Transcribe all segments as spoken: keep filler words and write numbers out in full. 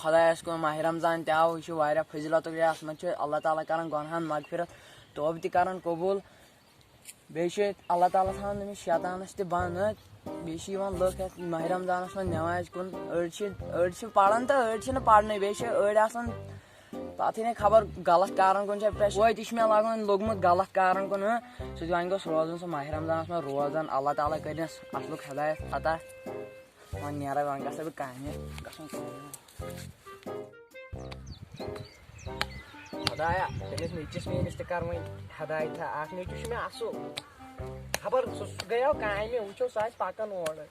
خۄدایَس کُن، ماہِ رمضان تہِ آو، یہِ چھُ واریاہ فضیلتُک رٮ۪تھ، اَتھ منٛز چھِ اللہ تعالیٰ کران گۄنہَن مغفرت، توبہٕ تہِ کران قبوٗل۔ بیٚیہِ چھِ اللہ تعالیٰ تھاوان أمِس شیطانَس تہِ بنٛد، بیٚیہِ چھِ یِوان لُکھ یَتھ ماہِ رمضانَس منٛز نٮ۪مازِ کُن، أڑۍ چھِ، أڑۍ چھِ پَران تہٕ أڑۍ چھِنہٕ پَرنٕے، بیٚیہِ چھِ أڑۍ آسان پَتہٕ ہٕے نہٕ خبر غلط کارَن کُن چھِ پٮ۪ٹھ۔ وٲتۍ، یہِ چھُ مےٚ لَگان لوٚگمُت غلط کارَن کُن، ہاں۔ سُہ تہِ وۄنۍ گوٚژھ روزُن سُہ ماہِ رمضانَس منٛز روزان، اللہ تعالیٰ کٔرِنَس اَصلُک ہدایت عطا۔ وۄنۍ نیرے، وۄنۍ گژھے بہٕ کامہِ، گژھُن کامہِ۔ خۄدایا، تٔمِس نیٚچوِس میٛٲنِس تہِ کر وۄنۍ ہدایتہ۔ اکھ نیٚچوٗ چھُ مےٚ اَصٕل، خبر سُہ، سُہ گٔیو کامہِ، وٕچھو سُہ آسہِ پکان اورٕ۔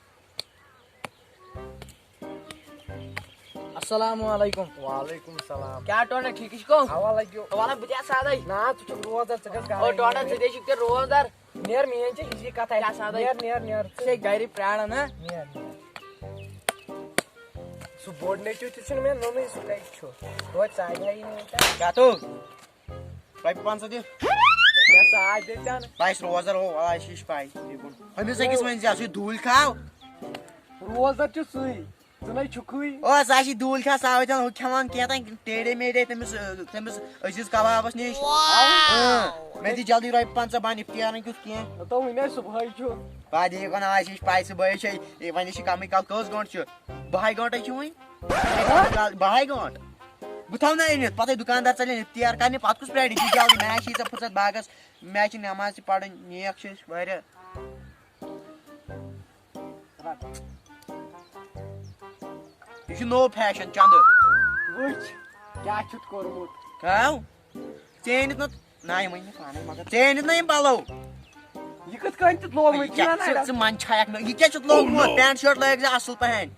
السلام علیکم۔ وعلیکم السلام۔ کیٛاہ ٹوٹا، ٹھیٖک چھُکھو؟ اوا لگیو۔ وَلہٕ بہٕ تہِ آسہٕ سادَے۔ نا، ژٕ چھُکھ روزدار، ژٕ گژھ او گرے۔ ٹوٹا، ژٕ تہِ چھُکھ تیٚلہِ روزدار۔ نیر، میٲنۍ چھِ ہِشی کتھا۔ کیٛاہ سا دٔے؟ نیر، نیر، نیر۔ ژٕ چھے گرِ پرٛاران، ہا؟ نیر، نیر۔ سُہ بوٚڑ نیٚچوٗ تہِ چھُنہٕ مےٚ نوٚنُے، سُہ کتہِ چھُ؟ توتہِ ژاے ہا یہِ نہٕ وٕنکٮ۪ن۔ کیٛاہ تو؟ رۄپیہِ پنٛژاہ دِ۔ مےٚ سا آے دٔپۍ زن۔ بہٕ آسہِ روزدر ہو، وَلہٕ آسہِ یہِ چھِ پَے۔ أمِس أکِس ؤنۍ زِ، سُہ دوٗلۍ کھاو۔ روزدر چھُ سُے۔ ژٕ نے چھُکھٕے۔ او، سُہ ہا چھِ دوٗلۍ کھٮ۪تھ ساوٕتٮ۪ن ہُہ کھٮ۪وان کینٛہہ تام ٹیڑے میڑے تٔمِس، تٔمِس عزیز کبابس نِش۔ اۭں۔ مےٚ دِ جلدی رۄپیہِ پنٛژاہ، بہٕ اَنہٕ اِفتِیارن کیُتھ کینٛہہ۔ ہتو وٕنہِ آسہِ صُبحٲے چھُ۔ پتہٕ یہِ وَنان، آز چھِ أسۍ پَے صُبحٲے چھے۔ ہے، وۄنۍ چھِ کمٕے کال، کٔژ گٲنٛٹہٕ چھِ؟ بَہَے گٲنٛٹے چھِ وٕنہِ۔ بَہَے گٲنٛٹہٕ۔ بہٕ تھاوٕ نا أنِتھ، پتہٕ دُکاندار ژَلہِ اِفتِیار کرنہِ، پتہٕ کُس پرٛارِ؟ دِ جلدی، مےٚ چھِ ییٖژاہ فرصت باغس، مےٚ چھِ نٮ۪ماز تہِ پرٕنۍ، نیک چھِ أسۍ واریاہ۔ یہِ چھُ نوٚو فیشن چندٕ۔ وٕچھ، کیٛاہ چھُتھ کوٚرمُت۔ ہاو؟ ژےٚ أنِتھ نہٕ، نہ، یِم أنۍ مےٚ پانے، مگر ژےٚ أنِتھ نہ یِم پلو۔ یہِ کِتھ کٔنۍ تہِ لوگمُت؟ یہِ کیٛاہ، ژٕ، ژٕ منٛدچھایکھ مےٚ۔ یہِ کیٛاہ چھُتھ لوگمُت؟ پینٹ شٲٹ لٲگۍ زِ اصٕل پہن۔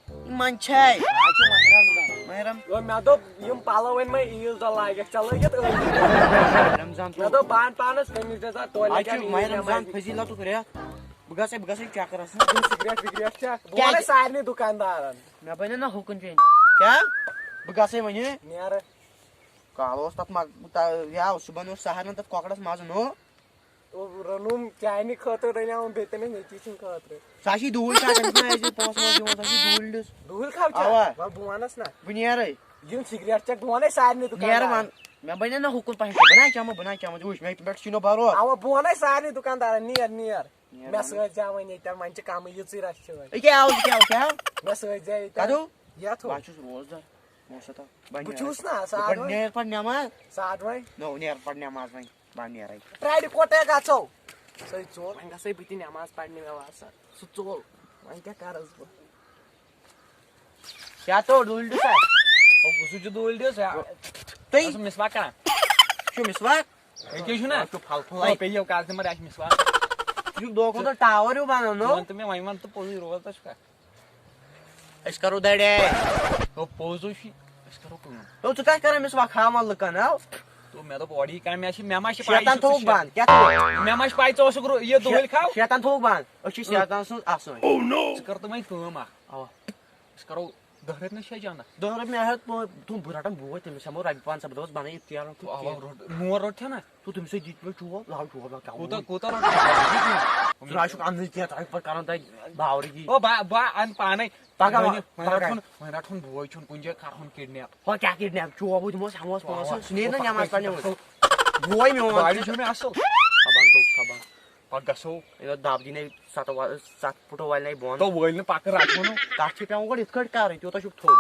یہِ منٛدچھاے۔ آز چھُ ماہِ رمضان۔ ماہِ رم-، او، مےٚ دوٚپ، یِم پلو أنۍ مےٚ عیٖذ دۄہ لاگکھ، ژےٚ لٲگِتھ أنٛدۍ۔ رمضان مےٚ دوٚپ، بہٕ اَنہٕ پانس قمیٖض یزار، تولہِ آز کیٛاہ چھُ ماہِ عیٖذ رمضان نٮ۪مازِ۔ فضیلتُک رٮ۪تھ۔ بہٕ گژھے، بہٕ گژھے چکرس۔ یِم سگریٹ وگریٹ چکھ۔ بہٕ کیٛازِ؟ وَنے سارنٕے دُکاندارن۔ مےٚ بنیو نہ ہُکُن چیٚنۍ۔ کیٛاہ؟ بہٕ گژھے وۄنۍ۔ نیرٕ۔ کالہٕ اوس تَتھ مۄک-، تا-، یہِ آو، صُبحن اوس سحرن تَتھ کۄکرَس مَزٕ نوٚو۔ او، رَنُم چانہِ خٲطرٕ، رَنیٛاوُم بیٚیہِ تٔمِس نیٚچی سٕنٛدِ خٲطرٕ۔ سُہ ہا چھِ دوٗرۍ کَتھ، تٔمِس ما آسہِ پونٛسہٕ وونٛسہٕ دِوان، سُہ ہا چھِ دوٗرۍ لِس۔ دوٗرۍ کھاو چا؟ اَوا۔ وَلہٕ بہٕ وَنَس نہ۔ بہٕ نیرَے۔ یِم سِگریٹ چَکھ، بہٕ وَنَے سارنٕے نیر دُکاندارَن۔ وَن۔ مےٚ بَنہِ نہ ہُکُن پَہَن، بہٕ نہ چَمہٕ، بہٕ نہ چَمہٕ، وٕچھ، مےٚ پٮ۪ٹھ چھُے نہٕ بَروسہٕ۔ اَوا، بہٕ وَنَے سارنٕے دُکاندارَن، نیر، نیر۔ نیر مےٚ وَن۔ سۭتۍ زِ وۄنۍ ییٚتٮ۪ن، وۄنۍ چھِ کَمٕے یِژٕے رَژھ چھِ وۄنۍ۔ یہِ کیٛاہ آو، یہِ کیٛاہ آو، کیٛاہ آو؟ مےٚ سۭتۍ زِ ییٚتٮ۪ن۔ کَتھ ہو؟ یَتھ ہو۔ بہٕ ہا چھُس روزدار۔ بہٕ چھُس نا، بہٕ سادٕ وۄنۍ۔ نیر پَتہٕ نٮ۪ماز۔ سادٕ وۄنۍ۔ نو، نیر پَتہٕ نٮ۪ماز وۄنۍ۔ بہٕ نیرَے۔ پرٛارِ کوٚت ہے گژھو؟ سُے ژوٚل۔ وۄنۍ گژھَے بہٕ تہِ نٮ۪ماز پَرنہِ، مےٚ باسان۔ سُہ ژوٚل۔ وۄنۍ کیٛاہ کَرَس بہٕ؟ کیٛاہ ژوٚل ڈُلۍ ڈُسا؟ او، کُس چھُ ڈُلۍ ڈُس؟ تُہۍ؟ اَصٕل مسواک کران۔ چھُ مسواک؟ یہِ کیٛاہ چھُ نا؟ یہِ چھُ پھل پھل۔ او، پیٚیہِ یو کاغذٕ مَر، یہِ چھُ مسواک۔ یہِ چھُ دۄہ کھۄتہٕ دۄہ ٹاوَر ہیوٗ بَنان، نو؟ ژٕ وَن تہٕ مےٚ، وۄنۍ وَن تہٕ پوٚزُے روز تہٕ چھُکھا؟ أسۍ کرو دڑے۔ او، پوٚز ہو چھُے، أسۍ کرو کٲم۔ او، ژٕ کتھ کران أمِس وۄنۍ کھاوان لُکن، ہاو؟ تو مےٚ دوٚپ اورٕ یی کامہِ، مےٚ چھِ، مےٚ ما چھِ پاے، شیطان یہِ چھُ تھوٚوُکھ ژےٚ بنٛد، کیٛاہ تھوٚوُکھ؟ مےٚ ما چھِ پاے ژٕ اوسُکھ رو-، یہِ دُہٕلۍ کھاو؟ شیطان تھوٚوُکھ بنٛد، أسۍ چھِ شیطان سٕنٛز آسٲنۍ۔ ژٕ کر تہٕ وۄنۍ کٲم اکھ۔ اوا۔ أسۍ کرو دہ رٮ۪تھ نہ شےٚ جنت۔ دہ رۄپیہِ مےٚ ہٮ۪تھ، بہٕ، تِم بہٕ رٹان بوے، تٔمِس ہٮ۪مو رۄپیہِ پنٛژاہ، بہٕ دَپس بنٲیِو تیٖل۔ تو اوا، روٚٹ، مور روٚٹ چھےٚ نہ؟ تو تٔمِس سۭتۍ دِتۍ مےٚ چوب، لاو چوب، لاو کیٛاہ ژٕ نہ ووٚن؟ آسُکھ اَننٕے کینٛہہ، تۄہہِ پتہٕ کران تۄہہِ باورٕگی۔ او، بہٕ، بہٕ اَنہٕ پانے۔ پگاہ وۄنۍ، وۄنۍ پگاہ۔ رٹہون، وۄنۍ رٹہون بوے چون کُنہِ جایہِ، کرہون کِڈنیپ۔ ہۄ کیٛاہ کِڈنیپ؟ چوب دِموس، ہٮ۪موس پونٛسہٕ، سُہ نیرِ نہ نٮ۪ماز پرنہِ وۄنۍ۔ بوے میون۔ باڈی چھُ مےٚ اصٕل۔ کھبان تو، کھبان۔ پتہٕ گژھو۔ یہِ دب دِنے ستہٕ وا-، ستھ پھٕٹو والہِ نے بۄن۔ تو وٲلۍ نہٕ پکہٕ رٹہٕ وَنو۔ تتھ چھِ پٮ۪وان گۄڈٕ یِتھ کٲٹھۍ کرٕنۍ، تیوٗتاہ چھُکھ تھوٚد۔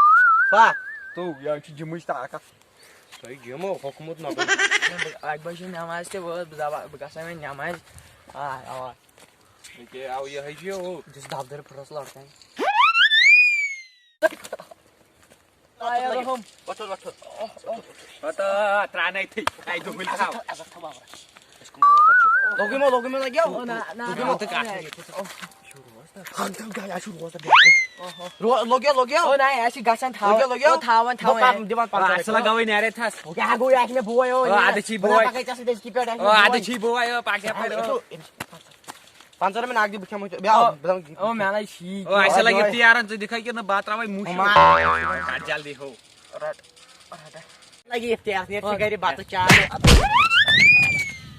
پکھ۔ تو، یہِ چھِ جِمٕچ طاقت۔ تۄہہِ جِم حُکمُت نہ گوٚو۔ اکہِ بجہِ چھِ نٮ۪ماز تہِ وٲژ، بہٕ دپہٕ، بہٕ گژھٕ وۄنۍ نٮ۪مازِ۔ آ، اوا۔ ییٚکیٛاہ آو یِہوٚے چھُ، ہُہ۔ دِس دب دٲرِتھ پھٕٹرس لڑکے۔ آیا رحم۔ وۄتھ حظ، وۄتھ حظ۔ پتہٕ ترٛاونَے تھٕے۔ اَے دُہُلۍ تھاو۔ لوگُے مو، لوگُے مو لگیو۔ او، نہ، نہ، لوگُے مو۔ نہ، تہٕ کَتھ نہ۔ چھُ یہِ؟ ہنگ تھم گایا چھُ روز تہٕ بیٚیہِ۔ اوہو۔ رو-، لوگیو، لوگیو۔ او، نہ، اَسہِ چھِ گژھان تھاوان۔ لوگیو، لوگیو۔ او، تھاوان، او، تھاوان۔ اَسہِ لگاوے نیرے تھس۔ او، کیٛاہ گوٚو، یہِ آسہِ مےٚ بوے، او، او، یہِ۔ اَدٕ چھی بہٕ بوے۔ پکے ژےٚ سۭتۍ أزکہِ پٮ۪ٹھ، اَسہِ او، چھُ اَدٕ بوے۔ چھی بوے، او، پکے پھرِ، او۔ أمِس، أمِس۔ پنٛژاہ رۄپیہِ نقدٕے، بہٕ کھٮ۪مہٕ تہِ۔ بیٛاکھ، او، بیٛاکھ۔ او، مےٚ نَے چھی۔ او، اَسہِ لگہِ اِفتِیارَن، ژٕ دِکھے کِنہٕ بہٕ ترٛاوَے مُشُک؟ ہُما۔ کَر جلدی ہو۔ رٹ، رٹ۔ لگہِ اِفتِیار، نیرِ ژٕ گرِ بَتہٕ چاے۔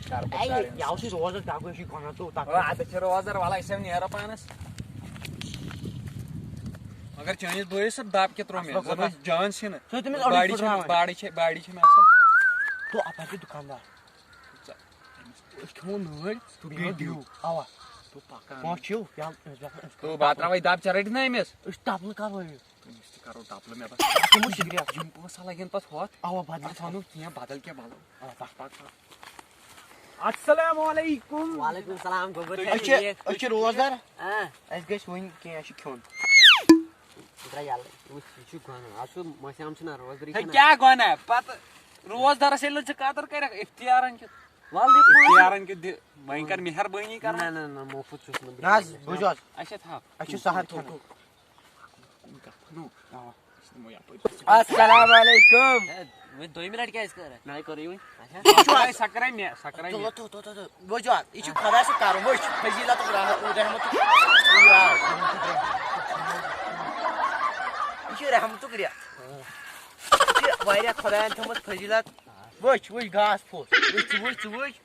کر بہٕ اَے، کر یہِ اوسُے روزدار، تَوَے چھُے کۄنان ژٕ، تَتھ او، اَدٕ چھِ روزدار، وَلہٕ أسۍ ہٮ۪مہٕ نیرو پانَس۔ مگر چٲنِس بٲیِس سا دب کیٛاہ ترٛوو مےٚ؟ اَصٕل زَن کوٗتاہ؟ اوس جان سِنہٕ۔ سُہ تٔمِس ٲلوٕ باڈی چھِ پھٕٹراوان۔ باڈی چھِ، باڈی چھِ مےٚ اَصٕل۔ تو اَپٲرۍ چھِ دُکاندار۔ أسۍ کھٮ۪مو نٲرۍ، تہٕ بیٚیہِ بیٚیہِ دِیِو۔ اَوا۔ تو پَکان۔ پونٛسہٕ چھِو؟ یا، أسۍ گژھو، أسۍ تو کَرو بہٕ ترٛاوَے دب، ژےٚ رٔٹِتھ نہ أمِس؟ أسۍ ٹَپلہٕ کَرو یہِ۔ أمِس تہِ کَرو ٹَپلہٕ مےٚ باسان۔ تِمو چھِ گرٛٮ۪کھ۔ یِم پونٛسہٕ لَگن پَتہٕ ہۄتھ۔ اَوا، بدلہِ اَتھ اَنو کینٛہہ بدل کینٛہہ بَلو۔ اَوا، پَکھ۔ پَکھ، پَکھ۔ السلام علیکم۔ وعلیکم السلام، گوٚبُر أسۍ چھِ، ٹھیٖک؟ أسۍ چھِ روزدار۔ آ۔ اَسہِ گژھِ وۄنۍ کینٛہہ، اَسہِ چھُ کھیوٚن۔ ژٕ درٛاو یَلہٕ۔ وٕچھ، یہِ چھُ گۄناہ۔ آز چھُ مٲنٛزِ راتھ چھُنہ روزدٲری ہے، چھَنہ؟ کیٛاہ گۄناہ؟ پَتہٕ روزدارَس ییٚلہِ نہٕ ژٕ قدٕر کَرَکھ، اِفتیارَن کیُتھ۔ وَلہٕ دِ پونٛسہٕ۔ اِفتیارَن کیُتھ دِ۔ وۄنۍ کَر مہربٲنی کَران۔ نہ، نہ، نہ، مُفت چھُس نہٕ بہٕ نہ حظ، دِوان۔ بوٗزِو حظ۔ اچھا، تھاو۔ اَسہِ چھُ سہر کھیوٚن۔ اَوا۔ السلام علیکم۔ ہے، وۄنۍ دوٚیمہِ لَٹہِ کیٛازِ کٔر؟ نہ، یہِ کٔرٕے وۄنۍ۔ اچھا۔ یہِ چھُ اَسہِ سۄ کَرے مےٚ، سۄ کَرے مےٚ۔ تُلو، تُلو، تُلو، تُلو۔ وٕچھِو حظ، یہِ چھُ خۄداے سُنٛد کَرُن۔ وٕچھ، فضیٖلت رحمت، رحمتُک۔ یہِ چھُ رحمتُک رٮ۪تھ۔ یہِ چھِ واریاہ خۄدایَن تھٲومٕژ فضیٖلت۔ وٕچھ، وٕچھ گاسہٕ پھوٚس۔ وٕچھ، ژٕ وٕچھ، ژٕ وٕچھ۔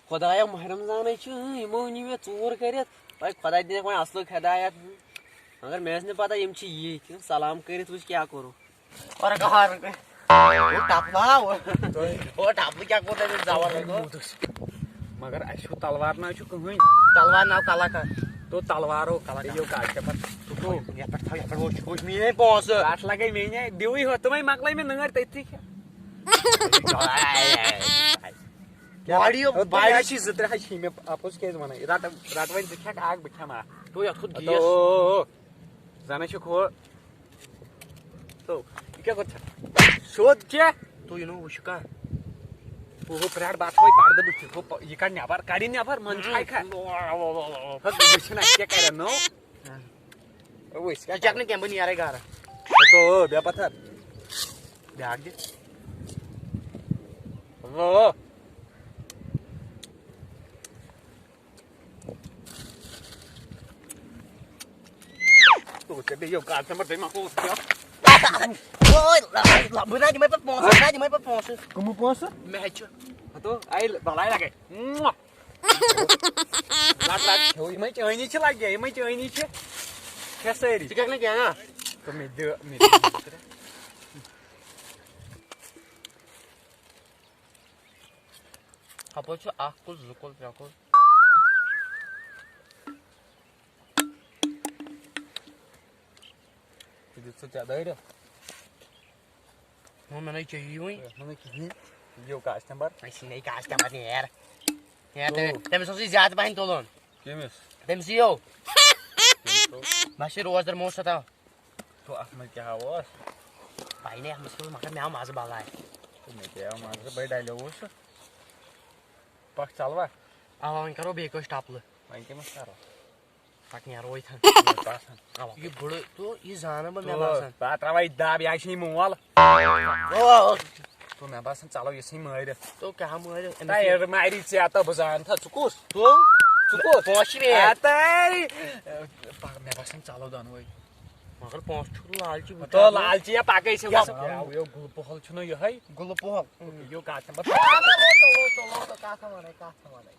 خۄدایا، ماہِ رمضانٕے چھُ، یِمو نی مےٚ ژوٗر کٔرِتھ۔ وۄنۍ خۄداے دِنَکھ وۄنۍ اَصلُک ہدایت۔ مگر مےٚ ٲس نہٕ پَتہ یِم چھِ یِتھۍ۔ سلام کٔرِتھ وٕچھ کیٛاہ کوٚرُکھ۔ اور کہار۔ او ٹپلا، او ٹپلہٕ کیٛاہ کوٚر تٔمِس زبر لگو؟ مگر اَسہِ ہُہ تلوار نہ چھُ کٕہٕنۍ۔ تلوار ناو کلا کر۔ تو تلوارو کلا یو کا کیا پر۔ تو یتھ پٮ۪ٹھ تھاو، یتھ پٮ۪ٹھ وٕچھ، وٕچھ میٲنۍ پونٛسہٕ۔ کتھ لگے میٲنۍ، دِوٕے ہو، تِمے مۄکلے مےٚ نٲرۍ تٔتھی۔ کیٛاہ؟ باڈی، او، باڈی۔ باڈی چھِ زٕ ترٛےٚ ہَچھ چھِ مےٚ اَپُز کیٛازِ وَنان؟ رَٹ، رَٹ وۄنۍ ژٕ کھٮ۪کھ اَکھ، بہٕ کھٮ۪مہٕ اَکھ۔ تو یَتھ کھوٚت تو، گیس۔ او، او، او۔ زَنہٕ چھُکھ ہُہ۔ تو، یہِ کیٛاہ کوٚر ژےٚ؟ سیوٚد کیٛاہ؟ تو یہِ نہٕ وٕچھِ کانٛہہ۔ ہُہ، ہُہ، پرٛاٹھ بَتھ وۄنۍ پَردٕ بٕتھِ۔ ہُہ، یہِ کَڑ نٮ۪بَر، کَڑ یہِ نٮ۪بَر، منٛز چھِ ہاے کھا۔ ہُہ، وٕچھِ نہ، اَسہِ کیٛاہ کَرن نو؟ وٕچھ، ژٕ چَکھ نہٕ کینٛہہ، بہٕ نیرَے گَرٕ۔ تو، بیٚہہ پَتھَر۔ بیٛاکھ دِ۔ تو، ژےٚ بیٚیہِ یو کَتھ نمبر، تٔمۍ ما کوٚر کیٛاہ؟ اوے، لا، لا، بہٕ نہ دِمَے پَتہٕ پونٛسہٕ، بہٕ نہ دِمَے پَتہٕ پونٛسہٕ۔ کٕمہٕ پونٛسہٕ؟ مےٚ ہیٚچھِ۔ ہتو، اَے، بَلاے لَگے۔ لَٹ لَٹ کھیوٚو، یِمَے چٲنی چھِ لَگے، یِمَے چٲنی چھِ۔ کھےٚ سٲری۔ ژٕ کھٮ۪کھ نہٕ کینٛہہ، نا؟ تہٕ مےٚ دِ، مےٚ دِ۔ ہَپٲرۍ چھُ اَکھ کُل، زٕ کُل، ترٛےٚ کُل۔ ژٕ دِتھ ژٕ ژےٚ دٲرِتھ۔ وۄنۍ مےٚ نَے چیٚیی وۄنۍ۔ مےٚ نَے کِہیٖنۍ۔ یہِ گوٚو کاسٹمر۔ أسۍ نَے کاسٹمر نیر۔ نیر، تو۔ تٔمِس، تٔمِس اوسُے زیادٕ پَہَن تُلُن۔ کٔمِس؟ تٔمِس یِیو۔ تٔمِس تو۔ بَس یہِ روزدَر موسا تھاو۔ تو اَتھ منٛز کیٛاہ اوس؟ پَے نَے اَتھ منٛز کیٛاہ اوس، مگر مےٚ آو مَزٕ بَلاے۔ تو مےٚ تہِ آو مَزٕ، بٔڑۍ ڈَلیو اوس سُہ۔ پَکھ ژَلوا؟ اَوا، وۄنۍ کَرو بیٚیہِ کٲنٛسہِ ٹَپلہٕ۔ وۄنۍ کٔمِس کَرو؟ پَتہٕ نیرو ییٚتھَن۔ مےٚ باسان۔ اَوا۔ یہِ بٕڑٕ تو یہِ زانَن بہٕ، مےٚ تو باسان۔ بہٕ ترٛاوَے دَب، یہِ ہا چھُے مول۔ او۔ تو مےٚ باسان، ژَلو یہِ ژھٕنہِ مٲرِتھ۔ تو کیٛاہ مٲرِتھ؟ أمِس تَے مارِ ژےٚ تہٕ بہٕ زانہٕ تھا، ژٕ کُس؟ تو؟ ژٕ کُس؟ پونٛسہٕ چھِ مےٚ۔ اَتَے۔ پَکھ، مےٚ باسان، ژَلو دۄنوَے۔ مگر پونٛسہٕ چھُ لالچی، بہٕ تو کیٛاہ لالچی یا پَکَے ژےٚ کیٛاہ وَنہٕ۔ سا؟ یہِ گُلہٕ پوہَل چھُنہ یِہوٚے؟ گُلہٕ پوہَل۔ یہِ کَتھ نمبر؟ تو، تو، تو، تو، کَتھ وَنَے، کَتھ وَنَے۔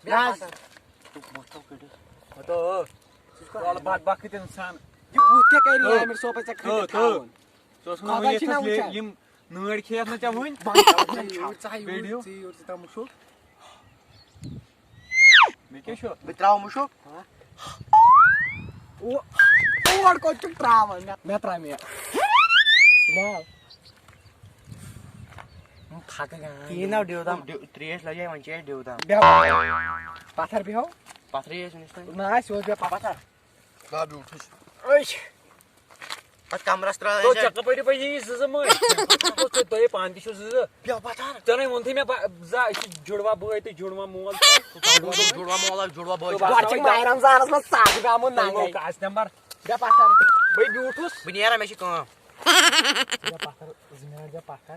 نہ حظ۔ تو مۄٹھ تھاو کٔڑِتھ۔ ہتو، ژٕ چھُکھ وَلہٕ بدبخت اِنسان۔ یہِ بُتھ کیٛاہ کَرِ او، عامر صٲبَس ژےٚ او، کھٔنٛڈِتھ تو۔ تھاوُن؟ ژٕ اوسُکھ نہٕ خۄدا وٕنہِ چھِنہ یَتھ وٕچھان۔ یِم نٲرۍ کھیٚیَتھ نہ ژےٚ وٕنہِ۔ بَنٛد کَر وٕچھان، ژٕ ہا یہِ کٔڑِو۔ ژٕ یہِ یورٕ، ژٕ ترٛاو مُشُک۔ مےٚ کیٛاہ چھُ؟ بہٕ ترٛاوٕ مُشُک۔ ہا؟ او، اور کوٚت چھُکھ ترٛاوان؟ مےٚ، مےٚ ترٛاو مےٚ۔ نہ۔ تھکہٕ گان۔ کِہیٖنۍ نہ، ڈیو تام۔ ڈیو-، ترٛیش لَگے، وۄنۍ چے ڈیو تام۔ بیٚہو۔ پَتھر بیٚہو۔ پَتھرٕے ٲسۍ وٕنِس تام۔ نہ، اَسہِ اوس بیٚہو پَتھر۔ آ، بیوٗٹھٕے چھُس۔ أچھ۔ اَتھ کَمرَس ترٛٲے تو اَسہِ۔ ژےٚ کَپٲرۍ پَے یی زٕ زٕ مٲنۍ؟ ژٕ پَتہٕ ژےٚ دۄیے پانہٕ تہِ چھُو زٕ زٕ۔ بیٚہو پَتھر۔ ژےٚ نے ووٚنتھٕے مےٚ با-، زا-، أسۍ چھِ جُڑوا بٲے تہٕ جُڑوا مول۔ جُڑوا، جُڑوا مول، جُڑوا بٲے۔ گۄڈٕ چھِ ماہِ رمضانَس منٛز سَتھ گامُن ننٛگَے۔ کاس نمبر۔ بیٚہہ پَتھر۔ بٔے بیوٗٹھُس۔ بہٕ نیران، مےٚ چھِ کٲم۔ بیٚہہ پَتھر، زٕ مِنَٹ بیٚہہ پَتھر۔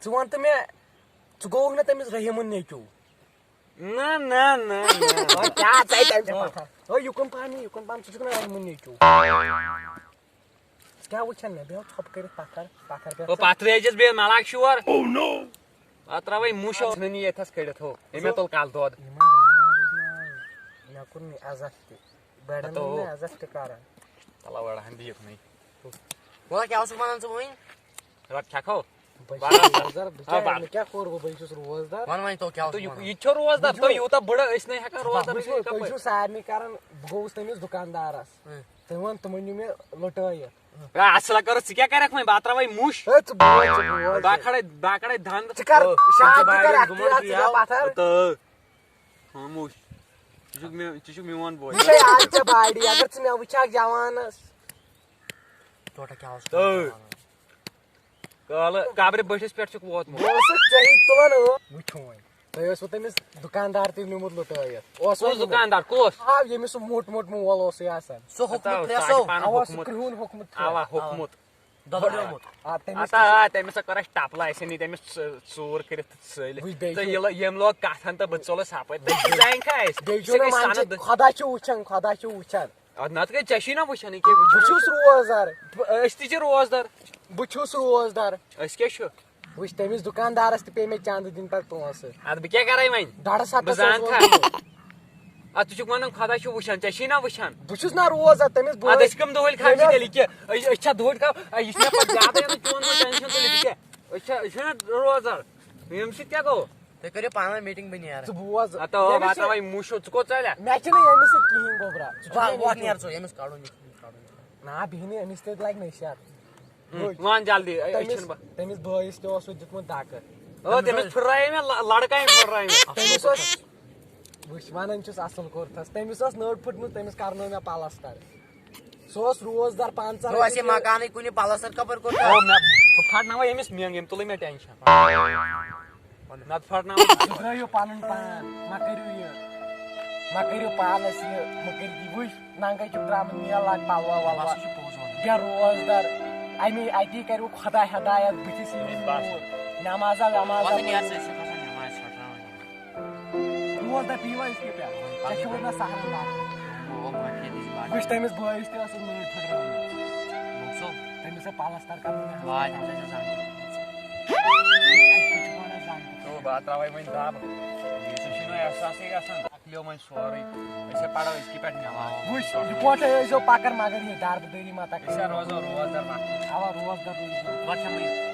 ژٕ وَن تہٕ مےٚ، ژٕ گوٚوُکھ نہ تٔمِس رحیٖمُن نیٚچوٗ؟ نہ، نہ، نہ، نہ۔ وۄنۍ کیٛاہ ژَے تَمہِ سۭتۍ پَتھر؟ ہے، یُکُن پَہن، یُکُن پَہن، ژٕ چھُکھ نہ رحیٖمُن نیٚچوٗ؟ ژٕ کیٛاہ وٕچھان مےٚ؟ بیٚہو ژھۄپہٕ کٔرِتھ پَتھر، پَتھر پٮ۪ٹھ او، ژٕ۔ پَتھرِ ہیٚجَس بیٚیہِ مَلاک شور۔ Oh no! اَتھ ترٛاوَے مُشو۔ ژھٕنُن یہِ یَتھَس کٔڑِتھ ہو۔ أمۍ ہا تُل کَلہٕ دۄد۔ یِمَن جانَن روٗد نہٕ آز۔ کُنہِ عزت تہِ، بڑٮ۪ن ہتو۔ ہُنٛد نہٕ عزت تہِ کران۔ تَلہ وَڑہَن دِیِکھ نٕے۔ وَلہٕ کیٛاہ اوسُکھ وَنان ژٕ وۄنۍ؟ رَٹ کھٮ۪کھو۔ بہٕ چھُس روزدار، بہٕ آ، کیٛاہ، بَتہٕ۔ مےٚ کیٛاہ کوٚر بہٕ، بہٕ چھُس روزدار۔ وَن وۄنۍ تو کیٛاہ اوسُکھ تہٕ یہِ وَنان؟ یہِ تہِ چھُ روزدار، بہٕ تُہۍ چھُس یوٗتاہ بٕڑٕ، أسۍ نَے ہٮ۪کان روزدار بہٕ چھُس، ٲسِتھ تُہۍ کَپٲرۍ؟ چھِو سارنٕے کران، بہٕ گوٚوُس تٔمِس دُکاندارَس۔ اۭں۔ تٔمۍ ووٚن، تِمَن نیوٗ مےٚ لُٹٲیِتھ۔ اے، اَصٕل کَرو، ژٕ کیٛاہ کَرَکھ وۄنۍ؟ بہٕ ہا ترٛاوَے مُش۔ ہے، ژٕ بوز، ژٕ بوز۔ بہٕ ہا کھڑے، بہٕ ہا کھڑے دَنٛد۔ ژٕ کَر، او، شاید ژٕ ژٕ کَر گُمَن اختیار، ژٕ چھُکھ مےٚ پَتھر۔ تہٕ خاموش۔ ژٕ چھُکھ مےٚ، ژٕ چھُکھ میون بوے۔ یہِ چھے آز ژےٚ باڈی، اگر ژٕ مےٚ وٕچھکھ جوانس۔ ٹوٹا کیٛاہ اوس؟ تہٕ کالہٕ کابرِ بٔٹھِس پٮ۪ٹھ چھُکھ ووتمُت۔ بہٕ اوسُس ژےٚ ہی تُلان، ٲ۔ وٕچھو وۄنۍ۔ تۄہہِ اوسوٕ تٔمِس دُکاندار تہِ نیوٗمُت لُٹٲیِتھ۔ اوس کُس وۄنۍ دُکاندار؟ کُس؟ آ، ییٚمِس سُہ موٚٹ موٚٹ مول اوسُے آسان۔ سُہ ہوٚکھمُت اَتھ آو پھرٛٮ۪س سُہ ہو۔ چھُ پانہٕ اَوا، سُہ ہوٚکھمُت۔ کرٛہُن ہوٚکھمُت پھرٛٮ۪س۔ اَوا، ہوٚکھمُت۔ دۄدریومُت۔ آ، تٔمِس اَتھ آ، تٔمِس ہا کَرو أسۍ ٹَپلہٕ، اَسہِ نی تٔمِس ژ-، ژوٗر کٔرِتھ ژٔلۍ۔ وٕچھ، بیٚیہِ تہٕ چھُ ییٚلہِ ییٚمۍ لوگ کَتھ ہَن تہٕ بہٕ ژوٚلُس ہَپٲرۍ۔ تہٕ یہِ زانہِ کھا اَسہِ؟ بیٚیہِ چھُ ژےٚ نہٕ گٔے وَنان سَنَد۔ ژٕ، خۄدا چھُ وٕچھان، خۄدا چھُ وٕچھان۔ اَدٕ نَتہٕ گٔے ژےٚ چھُے نہ وٕچھان یہِ کیٛاہ وٕچھان؟ بہٕ چھُس روزدار۔ بہٕ، أسۍ تہِ چھِ روزدار۔ بہٕ چھُس روزدار۔ أسۍ کیٛاہ چھُ؟ وٕچھ، تٔمِس دُکاندارَس تہِ پیٚیہِ مےٚ چَندٕ دِنۍ پَتہٕ پونٛسہٕ۔ اَدٕ بہٕ کیٛاہ کَرَے وۄنۍ؟ ڈۄڈَس ہَتَس بہٕ زانہٕ اوس کھا۔ ووٚنمُت۔ اَدٕ ژٕ چھُکھ وَنان خۄدا چھُ وٕچھان، ژےٚ چھُے نہ وٕچھان؟ بہٕ چھُس نہ روزدار، تٔمِس بہٕ اَدٕ أسۍ کَمہِ دۄہ ؤلۍ کھالچھِ تٔمِس تیٚلہِ کیٛاہ؟ أسۍ، أسۍ چھا دۄہلۍ کھا-، اَے، یہِ چھُ مےٚ پَتہٕ زیادَے یَتھ چون وۄنۍ ٹٮ۪نشَن تُلِتھ یہِ کیٛاہ؟ أسۍ چھا، أسۍ چھِنہ روزدار؟ ییٚمہِ سۭتۍ کیٛاہ گوٚو؟ تُہۍ کٔرِو پانہٕ ؤنۍ میٖٹِنٛگ، بہٕ نیرٕ۔ ژٕ بوز۔ ہتو، ژےٚ مےٚ باتھ چھِ، تھاوَے مُشُک، ژٕ کوٚت ژَلکھ؟ مےٚ چھِنہٕ ییٚمِس سۭتۍ کِہیٖنۍ گوٚبرا۔ ژٕ چھُکھ وَ-، مےٚ وۄتھ نیٚچوٗ۔ نیر ژٕ، ییٚمِس کَڑُن یہِ چھُ، ییٚمِس کَڑُن یہِ چھُ۔ نہ، بیٚہنٕے أمِس تہِ لَگہِ نشہٕ۔ ہُم، وَن جلدی، أسۍ تٔمِس، چھِنہٕ بہٕ۔ تٔمِس بٲیِس تہِ اوسُے دیُتمُت دَکہٕ۔ او، تٔمِس تٔمِس اوس، پھٕٹرایے مےٚ لَ-، لَڑکَے پھٕٹرایے مےٚ۔ تٔمِس اوس، وٕچھ، وَنان چھُس اَصٕل کوٚرتھَس، تٔمِس ٲس نٔر پھٕٹمٕژ، تٔمِس کَرنٲو مےٚ پَلَستَر۔ سُہ اوس روزدار پانٛژھ ژَر سُہ آسہِ رۄپیہِ۔ مکانٕے کُنہِ پلستر کپٲرۍ کوٚر؟ او، مےٚ، بہٕ پھٹناوے أمِس مٮ۪نٛگ، أمۍ تُلٕے مےٚ ٹٮ۪نشن۔ نتہٕ پھٹناوے۔ ژٕ ترٲیِو پنُن پان، مہ کٔرِو یہِ، مہ کٔرِو پانس یہِ، مہ کٔرِو یہِ۔ وٕچھ، ننگے چھُکھ درامُت، میل لاگ پلوا ولوا۔ بس، یہِ چھُ پوٚز وَنان۔ بیٚہہ روزدار، امی اتی کریو خۄدا ہدایت بٕتھِس یہِ۔ بس۔ نمازا ومازا وۄتھ نیرٕ ژٕ، أسۍ چھِ کھسان نمازِ پھٹراوٕنۍ۔ روز دَپہِ یہِ وۄنۍ أزکہِ پٮ۪ٹھ۔ ژےٚ چھُ وۄنۍ مےٚ سہرن واتُن۔ او، وۄنۍ کھیٚیہِ دِژ باٹہِ۔ وٕچھ، تٔمِس بٲیِس تہِ ٲسٕس نٔر پھٕٹراومٕژ۔ بوٗزتھو؟ تٔمِس ٲس پلستر کرُن مےٚ۔ واے، تٔمِس ٲسۍ زنٛگ۔ اَتہِ چھُ پانس زنٛگ۔ تو بہٕ ترٛاوَے وۄنۍ دَب۔ ژےٚ چھُے نہٕ احساسٕے گژھان۔ اَکھ لیو وۄنۍ سورُے۔ أسۍ ہے پَرو أزکہِ پٮ۪ٹھ نٮ۪ماز۔ وٕچھ، یِکوَٹَے ٲسۍزیو پَکان، مگر یہِ دَربٕدٲری ما تَکھ۔ أسۍ ہے روزو روزدَر وقتہٕ۔ اَوا، روزدَر روٗزِو۔ گۄڈٕ چھَمٕے۔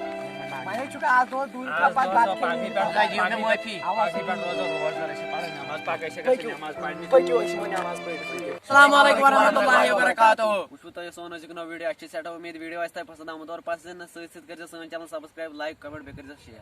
وۄنۍ ہے چھُکھ آز دۄہَس دوٗرِ آز کھٮ۪وان، پَتہٕ دۄہَس بَتہٕ کھیٚیہِ۔ پَگہٕے پٮ۪ٹھ، پَگہٕے پٮ۪ٹھ روزو روزدَر، أسۍ ہے پَرو نٮ۪ماز، پَگہٕے چھِ گژھان پٔکِو۔ نٮ۪ماز پَرنہِ۔ پٔکِو، أسۍ یِمو نٮ۪ماز پٔرِتھ۔ السلام علیکم ورحمۃ اللہ وبرکاتہ۔ وٕچھِو تۄہہِ سون أزیُک نوٚو ویٖڈیو، اَسہِ چھِ سٮ۪ٹھاہ اُمید ویٖڈیو آسہِ تۄہہِ پَسنٛد آمُت، اور پَسنٛد یِنَس سۭتۍ سۭتۍ کٔرۍزیو سٲنۍ channel subscribe، like، comment، بیٚیہِ کٔرۍزیو share۔